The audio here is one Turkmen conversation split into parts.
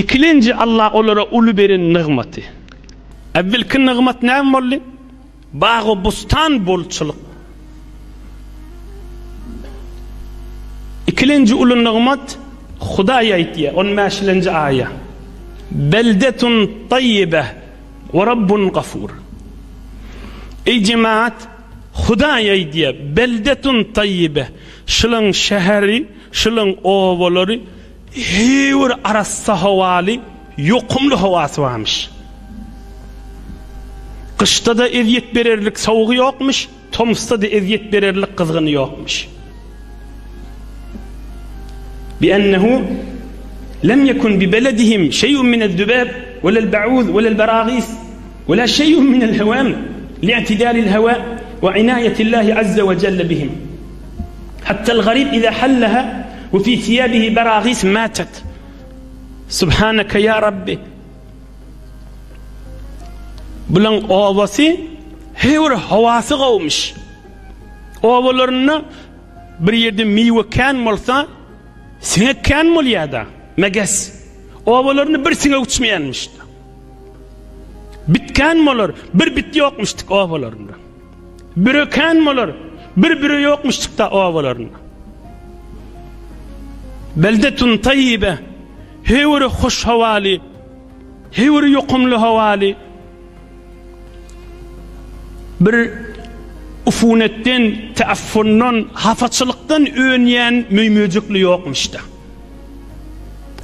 Ikilenji Allah olara uly beren nygmaty. Äwwelki nygmat näme boldy? Bag-u-bustan bolçulyk. Ikilenji uly nygmat Hudaý aýtýar, on bäşilenji aýa. Beldetun taýýibeh we Rabbun gafur. Eý jemaat, Hudaý aýdýar, beldetun taýýibeh, şulaň şäheri, şulaň obalary heý bir arassa howaly, ýokumly howasy barmyş. Gyşda-da ezýet bererlik sowugy ýokmuş, tomusda-da ezýet bererlik gyzgyny ýokmuş. Bi-ennehu lem yekun bi beledihim şeý'un minez-zübab welel-ba'uz welel-baragis we la şeý'un minel-hewam li'tidalil hawa we inayetillahi azze we jelle bihim. Hattel-garib iza hallaha we fi siyabihi baragis matat. Subhaneke ýa Rabbi! Bulaň obasy heý bir howasy gowumyş. Obalarynda bir ýerde miwe kän bolsa, siňek kän bolýar-da, meges. Obalarynda bir siňek uçmaýanmyş-da. Bit kän bolar, bir bit ýokmuşdyk obalarynda. Büre kän bolar, bir büre ýokmuşdyk-da obalarynda. Beldetun taýýibe, höwri hoş howaly, höwri ýokumly howaly. Bir ufunetden, teaffundan, hapaçylykdan önýän möý-möjekli ýokmuşda.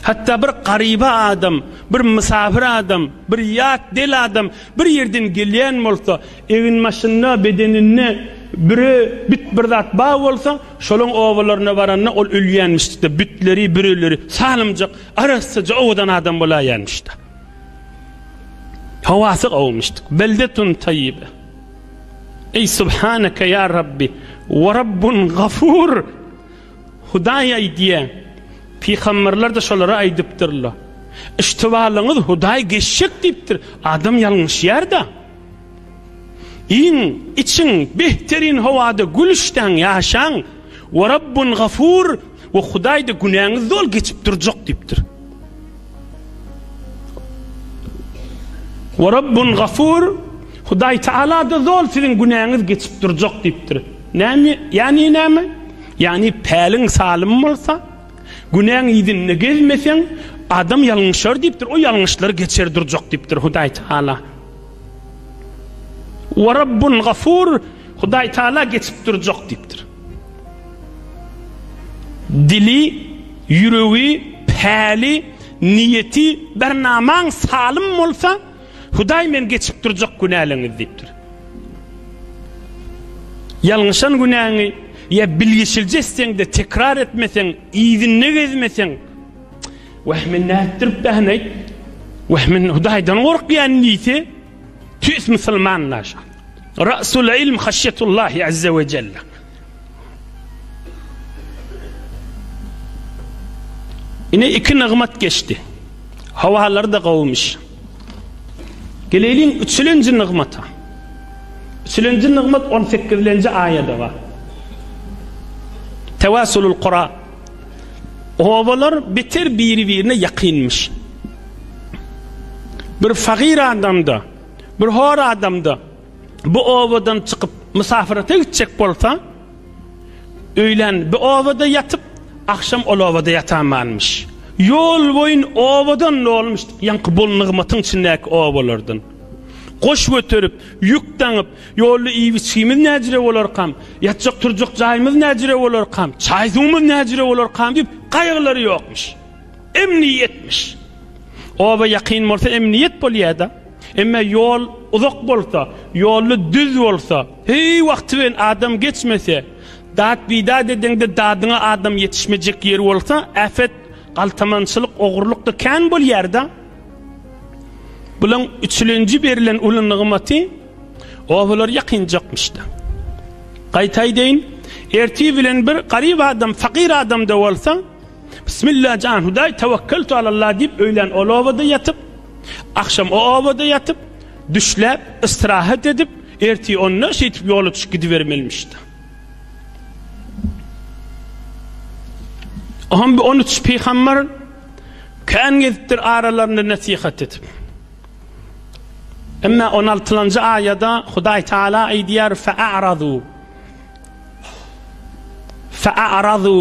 Hatda bir garyba adam, bir mysafir adam, bir ýat del adam bir ýerden gelýän bolsa, Eginbaşynda, bedeninde büre, bit bir zat bar bolsa, şolaň obalaryna baranda ol ölýänmişdi-de, bitleri, büreleri salymjak, arassaja owadan adam bolaýýanmyş-da. Howasy gowumyşdy. Beldetun taýýibe. Eý, subhaneke ýa Rabbi, we Rabbun gafur! Hudaý aýdýar, pygamberler-de şolara aýdypdyrlar. Iştibalyňyz Hudaý geçjek diýipdir. Adam ýalňyşýar-da. Iýiň, içiň, behterin howada gülüşdäň, ýaşaň. We Rabbun Gafur, we Hudaý-da günäňizi doly geçip durjak diýipdir. We Rabbun Gafur, Hudaý Taala-da doly siziň günäňizi geçip durjak diýipdir. Näme, ýagny näme? Ýagny päliň salym bolsa, günäň yzynda gezmeseň, adam ýalňyşar diýipdir, o ýalňyşlary geçer durjak diýipdir Hudaý Taala. We Rabbun Gafur, Hudaý Taala geçip durjak diýipdir. Dili, ýüregi, päli, niýeti, bernamaň salym bolsa, Hudaý men geçip durjak günäleňizi diýipdir. Ýalňyşan günäňi ýa bilgeşilje etseň-de tekrar etmeseň, yzynda gezmeseň, Wah, men nätdirip bähneýt? Wah, men Hudaýdan gorkýan diýse, tüýs musulman naşa. Ra'sul ilm haşýetullahi azza we jelle. Ine iki nygmat geçdi. Howalary da gowumyş. Geleýliň üçülenji nygmata. Üçülenji nygmat 18-lenji aýada bar. Tewasulul Kura. Obalar beter biri-birine ýakynmyş. Bir fagyr adamda, bir hor adamda bu obadan çykyp mysafyrata gitjek bolsa, öýlän bu obada ýatyp, agşam ol obada ýatamanmyş. Ýol boýun obadan dolmuş, ýaňky bol nygmatyň içindäki obalardan. Goş göterip, ýük daňyp, Ýolda iýip-içgimiz näjüre bolarkam, ýatjak-turjak jaýymyz näjüre bolarkam, çaý-suwumyz näjüre bolarkam diýip, gaýgylary ýokmuş. Emniýetmiş. Oba ýakyn bolsa emniýet bolýar-da. Emma ýol uzak bolsa, ýolda düz bolsa, heý wagty bilen adam geçmese, dat-bidat edeňde dadyňa adam ýetişmejek ýeri bolsa, äpet galtamançylyk, ogurlyk-da kän bolýar-da. Bulaň üçülenji berlen uly nygmaty obalar ýakynjakmyşda. Gaýta aýdaýyn, ertir bilen bir garyp adam, fakyr adam-da bolsa, Bismillah jan Hudaý tewekkeltu alallah diýip öýlän ol obada ýatyp, agşam o obada ýatyp, düşläp, istirahat edip, ertir onda şeýdip ýola düşüp gidibermelimişdi. Oňam bir 13 pygamber. Kän gezipdir aralarynda nesihat edip. Emma on altylanjy aýada Hudaý Taala aýdýar, Fe'a'radu. Fe'a'radu.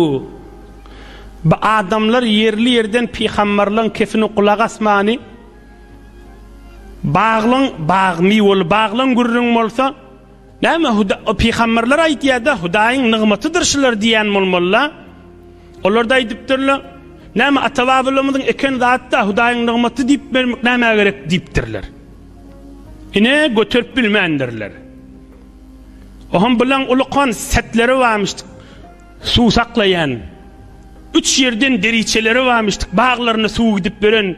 Bu adamlar ýerli-ýerden pygamberleň kefini gulak asmany, baglaň bag miweli baglaň gürrüň bolsa, Näme Huda pygamberler aýdýada Hudaýyň nygmatydyr şular diýýän bolmalyla. Olarda aýdypdyrlar. Näme ata-babalarymyzyň eken zady-da Hudaýyň nygmaty diýip bermek nämä gerek diýipdirler. Ine göterip bilmändirler. Oham bulaň ulukan setleri barmyş suw saklaýan. Üç ýerden deriçeleri barmyş baglaryna suw gidip beren.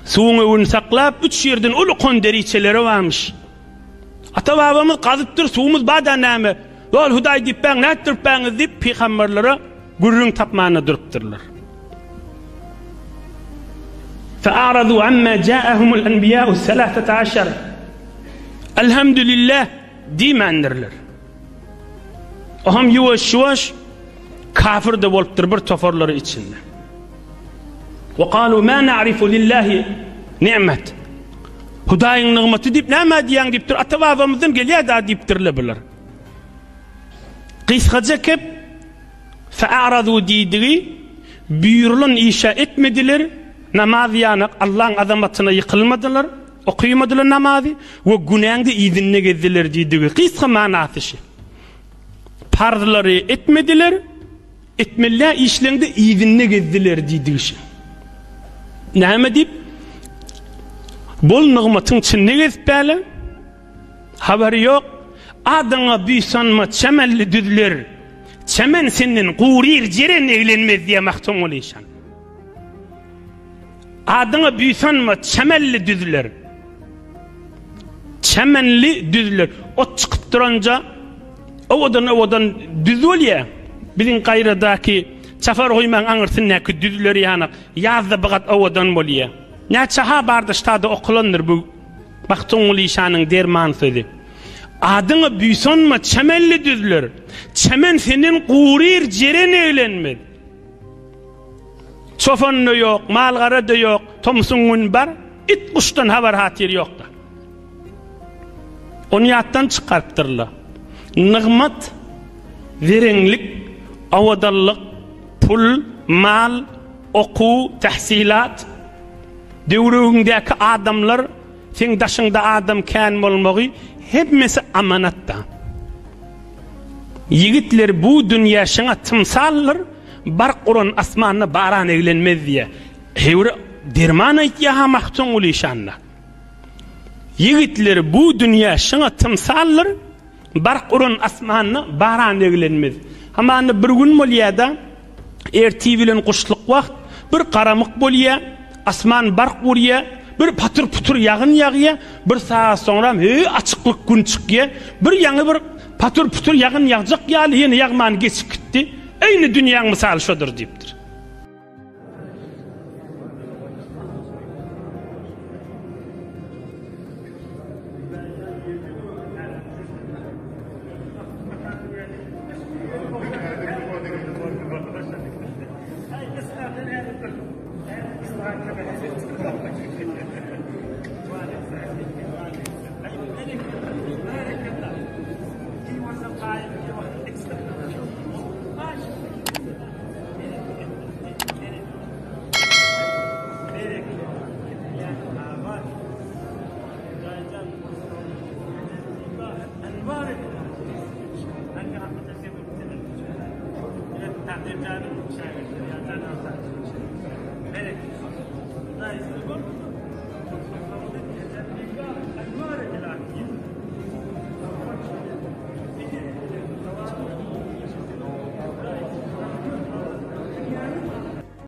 Suwuň öwüni saklap, üç ýerden ulukan deriçeleri barmyş. Ata-babamyz gazypdyr, suwumyz bar-da näme? Zol Hudaý diýipbäň, nätdiripbäňiz diýip, pygamberlere gürrüň tapmanda durupdyrlar. Fe'aradu amma ja'ahumul anbiya'u selasete aşar. Elhamdülillah diýmändirler. Oham ýuwaş-ýuwaş kafir-de bolupdyr bir toparlary içinde. Wa kalu ma na'rifu lillahi ni'met. Hudaýyň nygmaty diýip näme diýýäň diýipdir. Ata-babamyzdan gelýär-dä diýipdirler bular. Gysgaça kep fe'aradu diýdigi buýrulan işe etmediler, namaz ýanak Allaň azamatyna ýykylmadylar. Okymadylar namazy we günäňde yzynda gezdiler diýdigi gysga manasy şi. Parzlary etmediler, etmeli işleňde yzynda gezdiler diýdigi şi. Näme diýip? Bol nygmatyň içinde gezip bäle. Habary ýok. Adyňa buýsanma çemenli düzler. Çemen senden guryr jeren eglenmez diýýär Magtymguly işan. Adyňa buýsanma çemenli düzler. Çemenli düzler. Ot çykyp duranja owadan-owadan düz bolýar. Biziň gaýradaky Çapar guýmaň aňyrsyndaky düzler ýanak ýazda bir gat owadan bolýar. Näçe ha barda ştada okalandyr bu Magtymguly işanyň derman sözi. Adyňa buýsanma çemenli düzler. Çemen senden guryr jeren eglenmez. Çopan-da ýok, mal-gara-da ýok, tomsuň güni bar, it-guşdan habar-hatyr ýok-da. Ony ýatdan çykarypdyrlar. Nygmat, zereňlik, owadanlyk, pul, mal, okuw, tähsilat, döwregiňdäki adamlar, seň daşyňda adam kän bolmagy, hemmesi amanat-da. Ýigitler, bu dünýä şoňa tymsaldyr, Bark uran asmanda baran eglenmez diýýär. Höwre derman aýtýar-ha Magtymguly şanda. Ýigitler bu dünýä şyňa tymsaldyr, Bark uran asmanda baran eglenmez. Hamana bir gün bolýar-da, ertir bilen guşluk wagt bir garamyk bolýar, asman bark urýar, bir patyr-putur ýagyn ýagýar, bir sagat soňram heý açyklyk gün çykýar, bir ýaňy bir patyr-putur ýagyn ýagjak ýaly ýene ýagman geçip gitdi. Eýni dünýäň mysaly şodur diýipdir.